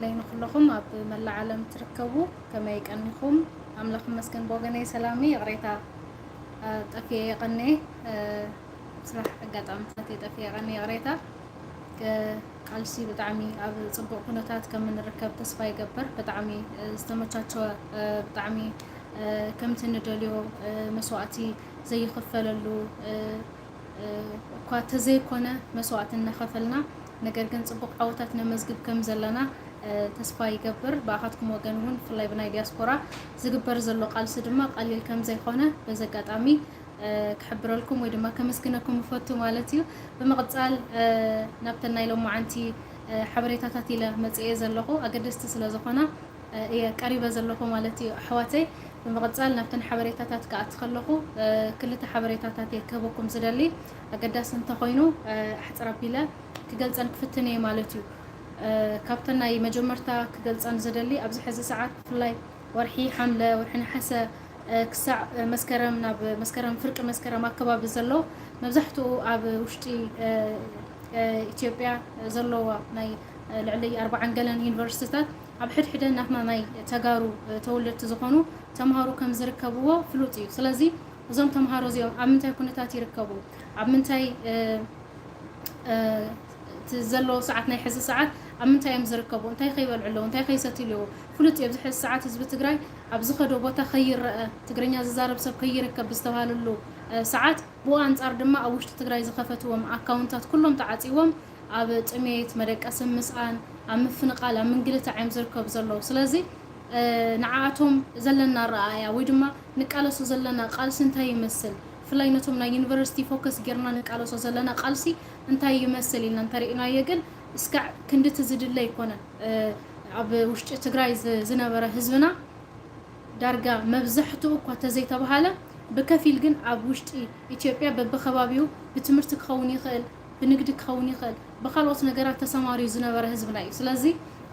ለይ ንኩለኹም ኣብ መላእ ዓለም ትርከቡ፣ ከመይ ቀኒኹም? ኣምላኽ ይመስገን ብወገነይ ሰላም እየ። ይቕሬታ፣ እ፣ ጠፊኤ እየ ቀኒኤ፣ እ፣ ስራሕ ኣጋጣሚታት እየ ጠፊኤ እየ ቀኒኤ፣ ይቕሬታ። እ፣ ቃልሲ ብጣዕሚ ኣብ ጽቡቕ ኩነታት ከም እንርከብ ተስፋ ይገብር። ብጣዕሚ፣ እ፣ ዝተመቻቸወ፣ እ፣ ብጣዕሚ፣ እ፣ ከምቲ ንደልዮ፣ እ፣ መስዋእቲ ዘይኽፈለሉ፣ እ፣ እ፣ እኳ ተዘይኮነ መስዋእቲ እናኸፈልና፣ ነገር ግን ጽቡቕ ዓወታት ነመዝግብ ከም ዘለና፣ እ፣ ተስፋ ይገብር። ብኣኻትኩም ወገን እውን ብፍላይ ብናይ ዲያስፖራ ዝግበር ዘሎ ቃልሲ ድማ ቀሊል ከም ዘይኮነ በዚ ኣጋጣሚ፣ እ፣ ክሕብረልኩም ወይ ድማ ከመስግነኩም እፈቱ ማለት እዩ። ብምቕጻል፣ እ፣ ናብተን ናይ ሎማዓንቲ፣ እ፣ ሓበሬታታት ኢለ መጽኤ ዘለኹ ኣገደስቲ ስለ ዝኾና፣ እ፣ እየ ቀሪበ ዘለኹ ማለት እዩ ኣሕዋተይ። ብምቕጻል ናብተን ሓበሬታታት ክኣቲ ከለኹ፣ እ፣ ክልተ ሓበሬታታት እየ ክህበኩም ዝደሊ። ኣገዳሲ እንተኾይኑ፣ እ፣ ኣሕጽር ኣቢለ ክገልጸን ክፍትን እየ ማለት እዩ። እ፣ ካብተን ናይ መጀመርታ ክገልጸን ዝደሊ ኣብዚ ሕዚ ሰዓት ብፍላይ ወርሒ ሓምለ፣ ወርሒ ነሓሰ፣ እ፣ ክሳዕ፣ እ፣ መስከረም፣ ናብ መስከረም፣ ፍርቂ መስከረም ኣከባቢ ዘሎ መብዛሕትኡ ኣብ ውሽጢ፣ እ፣ እ፣ ኢትዮጵያ ዘለዋ ናይ፣ እ፣ ልዕሊ ኣርባዓን ገለን ዩኒቨርሲቲታት ኣብ ሕድሕደን ናትና ናይ ተጋሩ፣ እ፣ ተወለድቲ ዝኾኑ ተምሃሮ ከም ዝርከብዎ ፍሉጥ እዩ። ስለዚ እዞም ተምሃሮ እዚኦም ኣብ ምንታይ ኩነታት ይርከቡ? ኣብ ምንታይ፣ እ፣ እ፣ እቲ ዘሎ ሰዓት፣ ናይ ሕዚ ሰዓት ኣብ ምንታይ እዮም ዝርከቡ? እንታይ ከይበልዑ ኣለዉ? እንታይ ከይሰትዩ ኣለዉ? ፍሉጥ እዩ። ኣብዚ ሕዚ ሰዓት ህዝቢ ትግራይ ኣብ ዝኸዶ ቦታ ከይረአ፣ ትግርኛ ዝዛረብ ሰብ ከይርከብ ብዝተባሃለሉ፣ እ፣ ሰዓት፣ ብኡ ኣንጻር ድማ ኣብ ውሽጢ ትግራይ ዝኸፈትዎም ኣካውንታት ኩሎም ተዓጽዎም ኣብ ጥሜት፣ መደቀሲ ምስኣን፣ ኣብ ምፍንቓል፣ ኣብ ምንግልታዕ እዮም ዝርከቡ ዘለዉ። ስለዚ፣ እ፣ ንዓኣቶም ዘለና ረኣያ ወይ ድማ ንቃለሶ ዘለና ቃልሲ እንታይ ይመስል? ብፍላይ ነቶም ናይ ዩኒቨርሲቲ ፎከስ ጌርና ንቃለሶ ዘለና ቃልሲ እንታይ ይመስል ኢልና እንተሪእናዮ ግን እስካዕ ክንድቲ ዝድለ ኣይኮነን። እ፣ ኣብ ውሽጢ ትግራይ ዝ-፣ ዝነበረ ህዝብና ዳርጋ መብዛሕትኡ እኳ ተዘይተባሃለ ብከፊል ግን ኣብ ውሽጢ ኢትዮጵያ በብኸባቢኡ ብትምህርቲ ክኸውን ይኽእል፣ ብንግዲ ክኸውን ይኽእል፣ ብካልኦት ነገራት ተሰማርዩ ዝነበረ ህዝብና እዩ። ስለዚ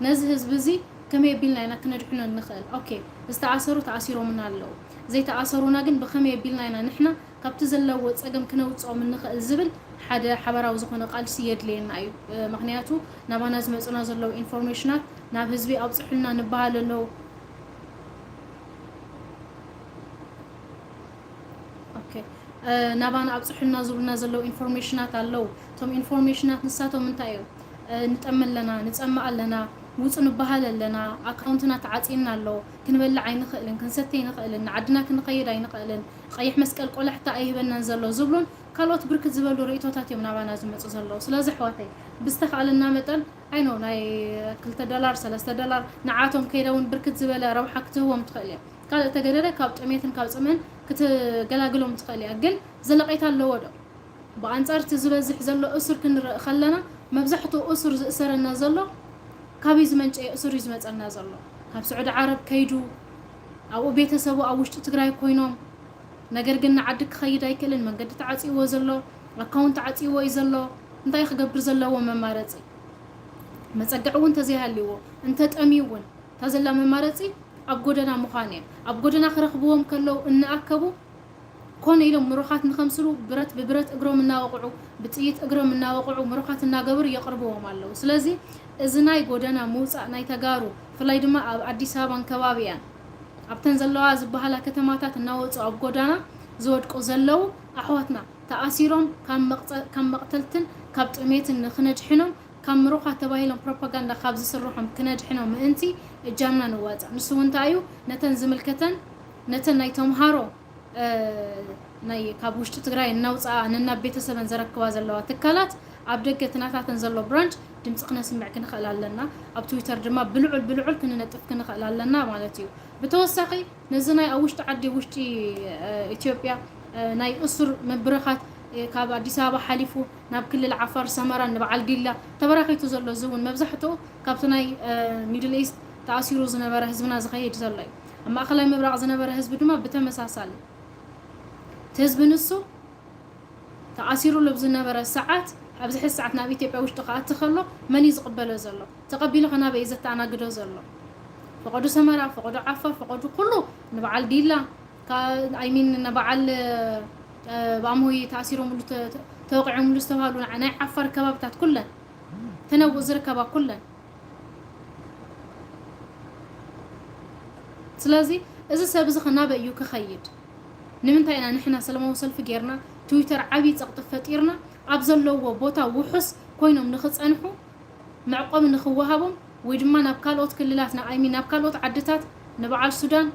ነዚ ህዝቢ እዚ ከመይ ኣቢልና ኢና ክነድሕኖ እንኽእል? ኦኬ፣ ዝተኣሰሩ ተኣሲሮምና ኣለዉ። ዘይተኣሰሩና ግን ብኸመይ ኣቢልና ኢና ንሕና ካብቲ ዘለዎ ጸገም ክነውጽኦም እንኽእል ዝብል ሓደ ሓበራዊ ዝኾነ ቃልሲ የድልየና እዩ። እ፣ ምኽንያቱ ናባና ዝመጹና ዘለዉ ኢንፎርሜሽናት ናብ ህዝቢ ኣብጽሑልና ንበሃል ኣለዉ። ኦኬ፣ እ፣ ናባና ኣብጽሑልና ዝብሉና ዘለዉ ኢንፎርሜሽናት ኣለዉ። እቶም ኢንፎርሜሽናት ንሳቶም እንታይ እዮም? እ፣ ንጠሚ ኣለና፣ ንጸምእ ኣለና፣ ውጹ ንበሃል ኣለና፣ ኣካውንትና ተዓጺና ኣሎ፣ ክንበልዕ ኣይንኽእልን፣ ክንሰቲ ኣይንኽእልን፣ ንዓድና ክንኸይድ ኣይንኽእልን፣ ቀይሕ መስቀል ቆላሕታ ኣይህበናን ዘሎ ዝብሉን ካልኦት ብርክት ዝበሉ ርእይቶታት እዮም ናባና ዝመጹ ዘለዉ። ስለዚ ኣሕዋተይ ብዝተኻእለና መጠን፣ ኣይኖ፣ ናይ ክልተ ዶላር፣ ሰለስተ ዶላር ንዓቶም ከይዳ እውን ብርክት ዝበለ ረብሓ ክትህቦም ትኽእል እያ። ካልእ ተገደደ ካብ ጥሜትን ካብ ጽምእን ክትገላግሎም ትኽእል እያ። ግን ዘለቄታ ኣለዎ ዶ? ብኣንጻር እቲ ዝበዝሕ ዘሎ እሱር ክንርኢ ከለና፣ መብዛሕትኡ እሱር ዝእሰረና ዘሎ ካበይ ዝመንጨየ እሱር እዩ ዝመጸና ዘሎ? ካብ ስዑዲ ዓረብ ከይዱ፣ ኣብኡ ቤተሰቡ ኣብ ውሽጢ ትግራይ ኮይኖም፣ ነገር ግን ንዓዲ ክኸይድ ኣይክእልን፣ መንገዲ ተዓጽይዎ ዘሎ፣ ኣካውንት ተዓጽይዎ እዩ ዘሎ። እንታይ ክገብር ዘለዎ መማረጺ? መጸግዒ እውን እንተዘይሃልይዎ፣ እንተጠምዩ እውን፣ እታ ዘላ መማረጺ ኣብ ጎደና ምዃን እያ። ኣብ ጎደና ክረኽብዎም ከለዉ እናኣከቡ፣ ኮነ ኢሎም ምሩኻት ንኸምስሉ ብረት ብብረት እግሮም እናወቕዑ፣ ብጥይት እግሮም እናወቕዑ፣ ምሩኻት እናገበሩ የቕርብዎም ኣለዉ። ስለዚ እዚ ናይ ጎደና ምውጻእ ናይ ተጋሩ፣ ብፍላይ ድማ ኣብ ኣዲስ ኣበባን ከባቢኣን፣ ኣብተን ዘለዋ ዝበሃላ ከተማታት እናወጹ ኣብ ጎዳና ዝወድቁ ዘለዉ ኣሕዋትና፣ ተኣሲሮም ካብ መቕጸ-፣ ካብ መቕተልትን ካብ ጥሜትን ንኽነድሕኖም፣ ካብ ምሩኻት ተባሂሎም ፕሮፓጋንዳ ካብ ዝስርሖም ክነድሕኖም ምእንቲ እጃምና ንዋጻእ። ንሱ እውን እንታይ እዩ? ነተን ዝምልከተን፣ ነተን ናይ ተምሃሮ፣ እ፣ ናይ ካብ ውሽጢ ትግራይ እናውጽኣ ነናብ ቤተሰበን ዘረክባ ዘለዋ ትካላት፣ ኣብ ደገ እቲ ናታተን ዘሎ ብራንች ድምፂ ክነስምዕ ክንኽእል ኣለና። ኣብ ትዊተር ድማ ብልዑል ብልዑል ክንነጥፍ ክንኽእል ኣለና ማለት እዩ። ብተወሳኺ ነዚ ናይ ኣብ ውሽጢ ዓዲ፣ ውሽጢ፣ እ፣ ኢትዮጵያ፣ እ፣ ናይ እሱር ምብርኻት፣ እ፣ ካብ ኣዲስ ኣበባ ሓሊፉ ናብ ክልል ዓፋር፣ ሰመራ፣ ንበዓል ዲላ ተበራኺቱ ዘሎ፣ እዚ እውን መብዛሕትኡ ካብቲ ናይ፣ እ፣ ሚድል ኢስት ተኣሲሩ ዝነበረ ህዝብና ዝኸይድ ዘሎ እዩ። ኣብ ማእኸላይ ምብራቕ ዝነበረ ህዝቢ ድማ ብተመሳሳሊ። እቲ ህዝቢ ንሱ ተኣሲሩ ኣብ ዝነበረ ሰዓት፣ ኣብዚ ሕዚ ሰዓት ናብ ኢትዮጵያ ውሽጢ ክኣቲ ከሎ መን እዩ ዝቕበሎ ዘሎ? ተቐቢሉ ከ ናበይ እዩ ዘተኣናግዶ ዘሎ? ፈቐዱ ሰመራ፣ ፈቐዱ ዓፋር፣ ፈቐዱ ኩሉ ንበዓል ዲላ፣ ካ-፣ ኣይ ሚን ንበዓል፣ እ፣ ብኣምሆይ ተኣሲሮምሉ ተ-፣ ተ-፣ ተወቂዖምሉ ዝተባህሉ ናይ፣ ናይ ዓፋር ከባብታት ኩለን፣ ተነውኡ ዝርከባ ኩለን፣ ስለዚ እዚ ሰብ እዚ ኸ ናበይ እዩ ክኸይድ? ንምንታይ ኢና ንሕና ሰላማዊ ሰልፊ ጌርና፣ ትዊተር ዓብዪ ጸቕጢ ፈጢርና፣ ኣብ ዘለዎ ቦታ ውሑስ ኮይኖም ንኽጸንሑ መዕቆቢ ንኽወሃቦም ወይ ድማ ናብ ካልኦት ክልላት፣ ና- I mean፣ ናብ ካልኦት ዓድታት፣ ንበዓል ሱዳን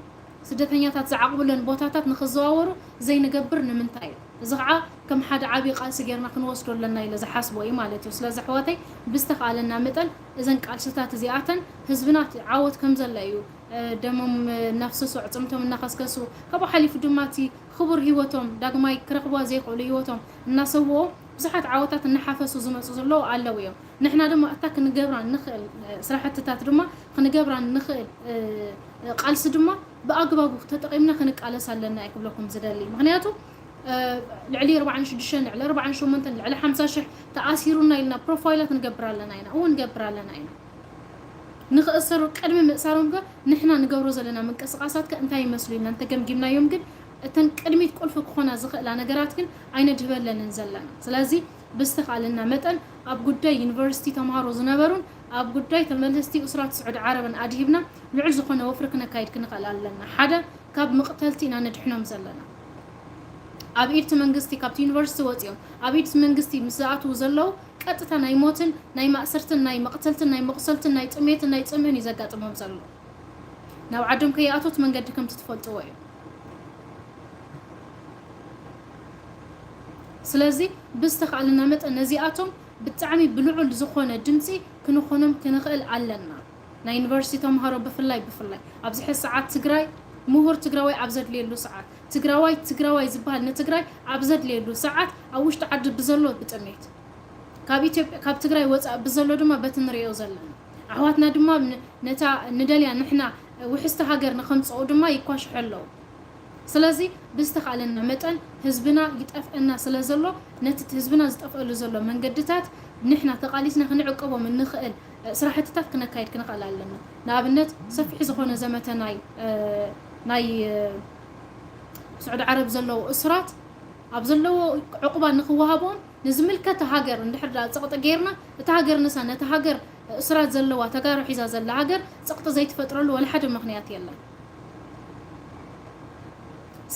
ስደተኛታት ዝዓቕብለን ቦታታት ንኽዘዋወሩ ዘይንገብር ንምንታይ እዩ? እዚ ከዓ ከም ሓደ ዓብዪ ቃልሲ ጌርና ክንወስዶ ኣለና ኢለ ዝሓስቦ እዩ ማለት እዩ። ስለዚ ኣሕዋተይ ብዝተኻለና መጠን እዘን ቃልስታት እዚኣተን ህዝብና ዓወት ከም ዘለ እዩ፣ እ፣ ደሞም እናፍሰሱ ኣዕፅምቶም እናኸስከሱ ካብኡ ሓሊፉ ድማ እቲ ክቡር ህይወቶም ዳግማይ ክረኽብዋ ዘይኽእሉ ህይወቶም እናሰውኦ ብዙሓት ዓወታት እናሓፈሱ ዝመፁ ዘለዉ ኣለዉ እዮም። ንሕና ድማ እታ ክንገብራ ንኽእል፣ እ፣ ስራሕትታት ድማ ክንገብራ ንኽእል፣ እ፣ እ፣ ቃልሲ ድማ ብኣግባቡ ተጠቒምና ክንቃለስ ኣለና እየ ክብለኩም ዝደሊ። ምኽንያቱ፣ እ፣ ልዕሊ ኣርባዓን ሽዱሽተን፣ ልዕሊ ኣርባዓን ሸሞንተን፣ ልዕሊ ሓምሳ ሽሕ ተኣሲሩና ኢልና ፕሮፋይላት ንገብር ኣለና ኢና። እው ንገብር ኣለና ኢና። ንኽእሰሩ ቅድሚ ምእሳሮም ከ ንሕና ንገብሮ ዘለና ምንቅስቃሳት ከ እንታይ ይመስሉ ኢልና እንተገምጊምናዮም ግን እተን ቅድሚት ቁልፊ ክኾና ዝኽእላ ነገራት ግን ኣይነድህበለንን ዘለና። ስለዚ ብዝተኻለና መጠን ኣብ ጉዳይ ዩኒቨርሲቲ ተምሃሮ ዝነበሩን ኣብ ጉዳይ ተመለስቲ እሱራት ስዑዲ ዓረብን ኣድሂብና ልዑል ዝኾነ ወፍሪ ክነካይድ ክንኽእል ኣለና። ሓደ፣ ካብ መቕተልቲ ኢና ነድሕኖም ዘለና። ኣብ ኢድ እቲ መንግስቲ፣ ካብቲ ዩኒቨርሲቲ ወፂኦም ኣብ ኢድ እቲ መንግስቲ ምስ ዝኣትዉ ዘለዉ ቀጥታ ናይ ሞትን ናይ ማእሰርትን ናይ መቕተልትን ናይ መቑሰልትን ናይ ጥሜትን ናይ ፅምእን እዩ ዘጋጥሞም ዘሎ። ናብ ዓዶም ከይኣትዉ እቲ መንገዲ ከምቲ ትፈልጥዎ እዩ። ስለዚ ብዝተኻለና መጠን ነዚኣቶም ብጣዕሚ ብልዑል ዝኾነ ድምፂ ክንኾኖም ክንኽእል ኣለና። ናይ ዩኒቨርሲቲ ተምሃሮ ብፍላይ ብፍላይ ኣብዚ ሕዚ ሰዓት ትግራይ ምሁር ትግራዋይ ኣብ ዘድልየሉ ሰዓት፣ ትግራዋይ ትግራዋይ ዝበሃል ንትግራይ ኣብ ዘድልየሉ ሰዓት ኣብ ውሽጢ ዓዲ ብዘሎ ብጥሜት፣ ካብ ኢትዮጵያ ካብ ትግራይ ወፃእ ብዘሎ ድማ በቲ ንሪኦ ዘለና ኣሕዋትና ድማ ን- ነታ ንደልያ ንሕና ውሕስቲ ሃገር ንኸምፅኦ ድማ ይኳሽሑ ኣለዉ። ስለዚ ብዝተኻለና መጠን ህዝብና ይጠፍአና ስለ ዘሎ ነቲ እቲ ህዝብና ዝጠፍአሉ ዘሎ መንገድታት ንሕና ተቓሊስና ክንዕቀቦም እንኽእል፣ እ፣ ስራሕትታት ክነካይድ ክንኽእል ኣለና። ንኣብነት ሰፊሕ ዝኾነ ዘመተ ናይ፣ እ፣ ናይ፣ እ፣ ስዑዲ ዓረብ ዘለዉ እሱራት ኣብ ዘለዎ ዕቑባ ንኽወሃቦም ንዝምልከተ ሃገር እንድሕር ደኣ ጸቕጢ ጌርና እታ ሃገር ንሳ ነቲ ሃገር እሱራት ዘለዋ ተጋሩ ሒዛ ዘላ ሃገር ጸቕጢ ዘይትፈጥረሉ ወላ ሓደ ምኽንያት የለን።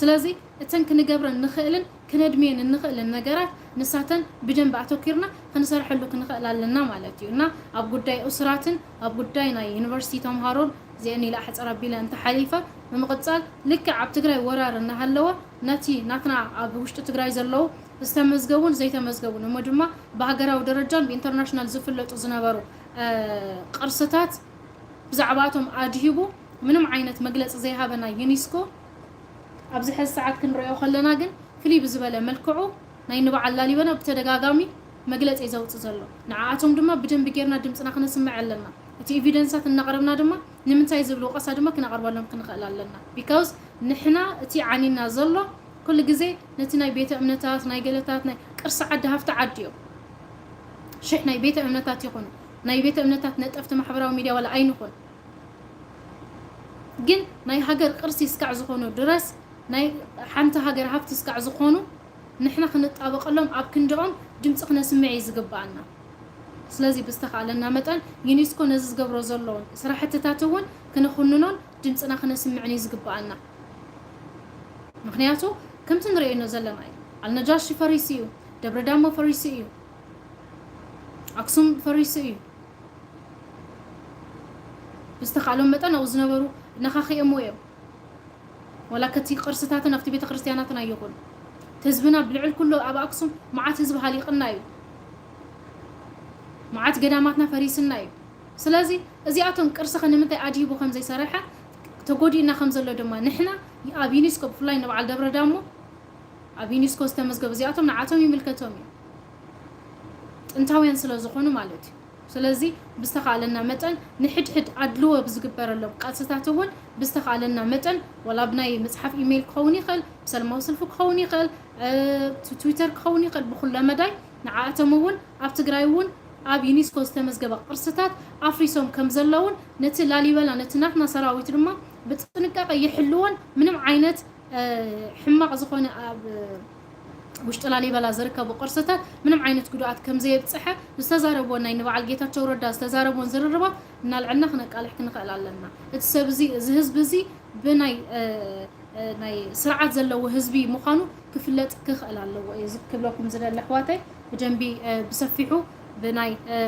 ስለዚ እተን ክንገብረን ንኽእልን ክነድምየን እንኽእልን ነገራት ንሳተን ብደንቢ ኣተኪርና ክንሰርሐሉ ክንኽእል ኣለና ማለት እዩ። እና ኣብ ጉዳይ እሱራትን ኣብ ጉዳይ ናይ ዩኒቨርሲቲ ተምሃሮን እዚአን ኢለ ኣሕፅር ኣቢለ እንተሓሊፈ ብምቕፃል ልክዕ ኣብ ትግራይ ወራር እናሃለወ ነቲ ናትና ኣብ ውሽጢ ትግራይ ዘለዉ ዝተመዝገቡን ዘይተመዝገቡን እሞ ድማ ብሃገራዊ ደረጃን ብኢንተርናሽናል ዝፍለጡ ዝነበሩ፣ እ፣ ቅርስታት ብዛዕባቶም ኣድሂቡ ምንም ዓይነት መግለፂ ዘይሃበ ናይ ዩኒስኮ ኣብዚ ሕዚ ሰዓት ክንሪኦ ከለና ግን ፍልይ ብዝበለ መልክዑ ናይ ንበዓል ላሊበና ብተደጋጋሚ መግለፂ ዘውፅእ ዘሎ። ንዓኣቶም ድማ ብደንቢ ጌርና ድምፅና ክነስምዕ ኣለና። እቲ ኤቪደንሳት እናቕረብና ድማ ንምንታይ ዝብል ወቐሳ ድማ ክነቕርበሎም ክንኽእል ኣለና። ቢካውስ ንሕና እቲ ዓኒና ዘሎ ኩሉ ግዜ ነቲ ናይ ቤተ እምነታት፣ ናይ ገለታት፣ ናይ ቅርሲ ዓዲ፣ ሃፍቲ ዓዲ እዮም። ሽሕ ናይ ቤተ እምነታት ይኹኑ፣ ናይ ቤተ እምነታት ነጠፍቲ ማሕበራዊ ሚድያ ዋላ ኣይንኹን፣ ግን ናይ ሃገር ቅርሲ እስካዕ ዝኾኑ ድረስ፣ ናይ ሓንቲ ሃገር ሃፍቲ እስካዕ ዝኾኑ ንሕና ክንጣበቐሎም ኣብ ክንድኦም ድምፂ ክነስምዕ እዩ ዝግብኣና። ስለዚ ብዝተኻለና መጠን ዩኔስኮ ነዚ ዝገብሮ ዘሎ ስራሕትታት እውን ክንኹንኖን ድምፅና ክነስምዕን እዩ ዝግብኣና። ምኽንያቱ ከምቲ ንርእየኖ ዘለና እዩ። ኣልነጃሺ ፈሪሱ እዩ፣ ደብረ ዳሞ ፈሪሱ እዩ፣ ኣክሱም ፈሪሱ እዩ። ብዝተኻሎም መጠን ኣብኡ ዝነበሩ ነኻኺኦምዎ እዮም። ዋላ ከቲ ቅርስታትን ኣብቲ ቤተ ክርስቲያናትን ኣይኹን፣ እቲ ህዝብና ብልዕል ኩሉ ኣብ ኣክሱም መዓት ህዝቢ ሃሊቕና እዩ። መዓት ገዳማትና ፈሪስና እዩ። ስለዚ እዚኣቶም ቅርሲ ከ ንምንታይ ኣድሂቡ ከም ዘይሰረሐ፣ ተጎዲእና ከም ዘሎ ድማ ንሕና ኣብ ዩኒስኮ ብፍላይ ንበዓል ደብረ ዳሞ ኣብ ዩኒስኮ ዝተመዝገቡ እዚኣቶም ንዓቶም ይምልከቶም እዩ። ጥንታውያን ስለ ዝኾኑ ማለት እዩ። ስለዚ ብዝተኻለና መጠን ንሕድሕድ ኣድልዎ ብዝግበረሎም ቃልስታት እውን ብዝተኻለና መጠን ዋላ ብናይ መፅሓፍ ኢሜይል ክኸውን ይኽእል፣ ብሰላማዊ ሰልፊ ክኸውን ይኽእል፣ እ፣ ትዊተር ክኸውን ይኽእል፣ ብኩለ መዳይ ንዓኣቶም እውን ኣብ ትግራይ እውን ኣብ ዩኒስኮ ዝተመዝገበ ቅርስታት ኣፍሪሶም ከም ዘለውን ነቲ ላሊበላ ነቲ ናትና ሰራዊት ድማ ብጥንቃቄ ይሕልዎን ምንም ዓይነት፣ እ፣ ሕማቕ ዝኾነ ኣብ ውሽጢ ላሊበላ ዝርከቡ ቅርስታት ምንም ዓይነት ጉድኣት ከም ዘየብፅሐ ዝተዛረብዎ ናይ ንበዓል ጌታቸው ረዳ ዝተዛረብዎን ዝርርባት እናልዐልና ክነቃልሕ ክንኽእል ኣለና። እቲ ሰብ እዚ፣ እዚ ህዝቢ እዚ ብናይ፣ እ፣ እ፣ ናይ ስርዓት ዘለዎ ህዝቢ ምዃኑ ክፍለጥ ክኽእል ኣለዎ እየ እዚ ክብለኩም ዝደሊ ኣሕዋተይ። ብደንቢ፣ እ፣ ብሰፊሑ ብናይ፣ እ፣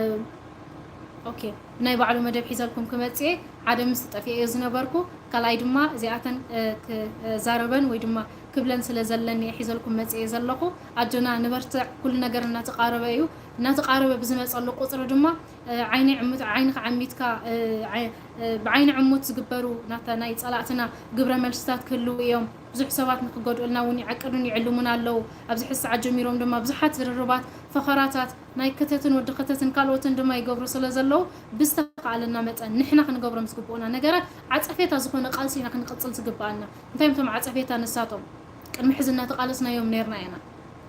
ኦኬ፣ ብናይ ባዕሉ መደብ ሒዘልኩም ክመጽእ እየ። ሓደ ምስ ጠፊኤ እየ ዝነበርኩ፣ ካልኣይ ድማ እዚኣተን፣ እ፣ ክዛረበን ወይ ድማ ክብለን ስለ ዘለኒ እየ ሒዘልኩም መጽእ እየ ዘለኹ። ኣጆና ንበርትዕ፣ ኩሉ ነገር እናተቓረበ እዩ። እናተቓረበ ብዝመጸሉ ቁጽሪ ድማ፣ እ፣ ዓይኒ ዕሙት፣ ዓይንኻ ዓሚትካ፣ እ፣ ዓይ-፣ እ፣ ብዓይኒ ዕሙት ዝግበሩ ናታ ናይ ጸላእትና ግብረ መልስታት ክህልዉ እዮም። ብዙሕ ሰባት ንክጎድኡልና እውን ይዕቅዱን ይዕልሙን ኣለዉ። ኣብዚ ሕዚ ሰዓት ጀሚሮም ድማ ብዙሓት ዝርርባት፣ ፈኸራታት፣ ናይ ክተትን ወዲ ክተትን ካልኦትን ድማ ይገብሩ ስለ ዘለዉ፣ ብዝተኻእለና መጠን ንሕና ክንገብሮም ዝግብኡና ነገራት ዓጸፌታ ዝኾነ ቃልሲ ኢና ክንቅጽል ዝግብኣና። እንታይ እዮም እቶም ዓጸፌታ? ንሳቶም ቅድሚ ሕዚ እናተቓለስናዮም ነርና ኢና።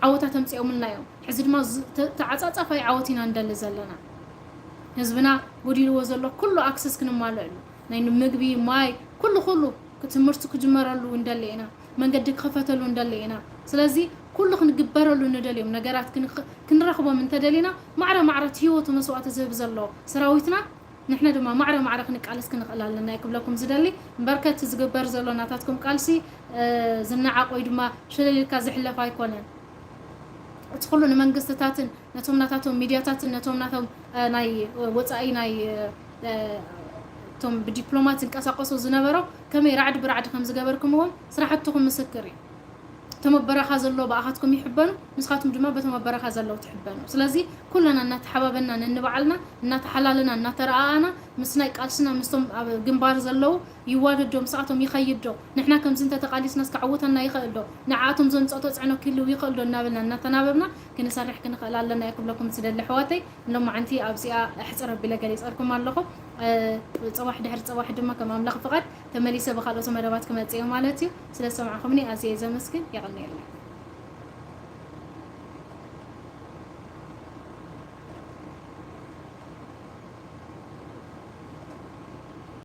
ዓወታት ኣምጺኦምልና እዮም። ሕዚ ድማ ዝ-፣ ተ-፣ ተዓጻጻፋይ ዓወት ኢና ንደሊ ዘለና። ህዝብና ጎዲልዎ ዘሎ ኩሉ ኣክሰስ ክንማልአሉ፣ ናይ ምግቢ፣ ማይ፣ ኩሉ ኩሉ፣ ትምህርቲ ክጅመረሉ እንደሊ ኢና፣ መንገዲ ክኸፈተሉ እንደሊ ኢና። ስለዚ ኩሉ ክንግበረሉ ንደልዮም ነገራት ክንኽ-፣ ክንረኽቦም እንተደሊና፣ ማዕረ ማዕረ እቲ ህይወቱ መስዋእቲ ዝህብ ዘሎ ሰራዊትና፣ ንሕና ድማ ማዕረ ማዕረ ክንቃለስ ክንኽእል ኣለና እየ ክብለኩም ዝደሊ። እምበርከ እቲ ዝግበር ዘሎ ናታትኩም ቃልሲ፣ እ፣ ዝነዓቕ ወይ ድማ ሸለል ኢልካ ዝሕለፍ ኣይኮነን። እቲ ኩሉ ንመንግስትታትን ነቶም ናታቶም ሚድያታትን ነቶም ናቶም፣ እ፣ ናይ ወጻኢ ናይ፣ እ፣ እቶም ብዲፕሎማት ዝንቀሳቀሱ ዝነበሩ ከመይ ራዕዲ ብራዕዲ ከም ዝገበርኩምዎም ስራሕትኹም ምስክር እዩ። እቶም ኣብ በረኻ ዘለዉ ብኣኻትኩም ይሕበኑ፣ ንስኻትኩም ድማ በቶም ኣብ በረኻ ዘለዉ ትሕበኑ። ስለዚ ኩልና እናተሓባበና ነንባዕልና፣ እናተሓላለና፣ እናተረኣኣና ምስ ናይ ቃልስና ምስቶም ኣብ ግንባር ዘለዉ ይዋደድ ዶ? ምስኣቶም ይኸይድ ዶ? ንሕና ከምዚ እንተተቓሊስናስ ከዕውተና ይኽእል ዶ? ንዓኣቶም ዘምጽኦ ተጽዕኖ ክህልው ይኽእል ዶ? እናበልና እናተናበብና ክንሰርሕ ክንኽእል ኣለና እየ ክብለኩም ዝደሊ ኣሕዋተይ። ሎማዓንቲ ኣብዚኣ ኣሕጽር ኣቢለ ገሊጸልኩም ኣለኹ። እ፣ ጽባሕ ድሕሪ ጽባሕ ድማ ከም ኣምላኽ ፍቓድ ተመሊሰ ብኻልኦት መደባት ክመጽእ እየ ማለት እዩ። ስለ ዝሰማዕኹምኒ ኣዝየ ዘመስግን። የቐንየለይ።